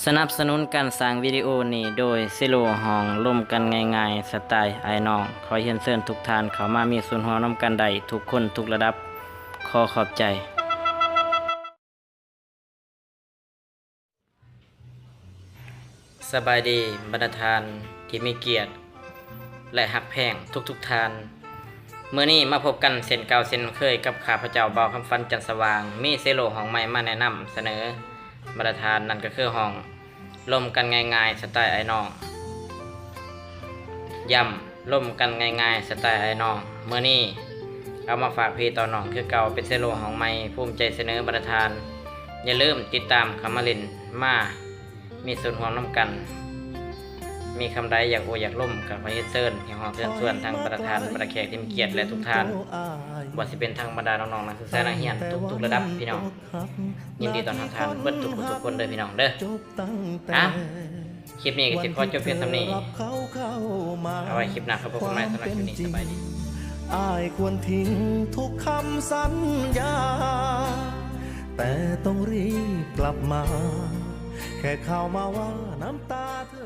ສະໜັບສະໜູນການສ້າງວິດີໂອນີ້ໂດຍ ເຊໂລ ຮ້ອງລົມກັນງ່າຍໆ ສະໄຕອ້າຍນ້ອງ. ຂໍຮຽນເຊີນທຸກທ່ານເຂົ້າມາມີສ່ວນຮ່ວມນຳກັນໄດ້ທຸກຄົນທຸກລະດັບ. ຂໍຂອບໃຈ. ສະບາຍດີບັນດາທ່ານທີ່ມີກຽດ ແລະ ຮັກແພງທຸກໆທ່ານ. ມື້ນີ້ມາພົບກັນເຊັ່ນເກົ່າເຊັ່ນເຄີຍກັບຂ້າພະເຈົ້າ ບ່າວຄຳຝັນ ຈັນສະຫວ່າງ ມີເຊໂລຮ້ອງໃໝ່ມາແນະນຳສະເໜີບັນດາທ່ານ, ນັ້ນກໍຄືຮ້ອງລົມກັນງ່າຍໆ ສະໄຕອ້າຍນ້ອງ. ຢ້ຳ ລົມກັນງ່າຍໆ ສະໄຕອ້າຍນ້ອງ. ມື້ນີ້ເອົາມາຝາກພີ່ຕໍ່ນ້ອງຄືເກົ່າ ເປັນເຊໂລຮ້ອງໃໝ່ ພູມໃຈສະເໜີບັນດາທ່ານ. ຢ່າລືມຕິດຕາມເຂົ້າມາຫຼິ້ນ ມາມີສ່ວນຮ່ວມນຳກັນ. ມີຄຳໃດຢາກໂອ້ຢາກລົມກໍຂໍຮຽນເຊີນ ຢາກຮ້ອງເຊີນຊວນທັງບັນດາທ່ານ ບັນດາແຂກທີ່ມີກຽດ ແລະ ທຸກທ່ານ, ບໍ່ວ່າຊິເປັນທັງບັນດານ້ອງໆ ນັກສຶກສານັກຮຽນທຸກໆລະດັບ ພີ່ນ້ອງ. ຍິນດີຕ້ອນຮັບທ່ານເບິດທຸກຜູ້ທຸກຄົນເດີພີ່ນ້ອງເດີ. ອ່ະ ຄລິບນີ້ກໍຊິຂໍຈົບພຽງສ່ຳນີ້. ເອົາໄວ້ຄລິບໜ້າເຮົາພົບກັນໃໝ່. ສຳລັບຄລິບນີ້ ສະບາຍດີ. ອ້າຍຄວນຖິ້ມທຸກຄຳສັນຍາ ແຕ່ຕ້ອງຣີບກັບມາ ແຄ່ຂ່າວມາວ່ານ້ຳຕາເທີ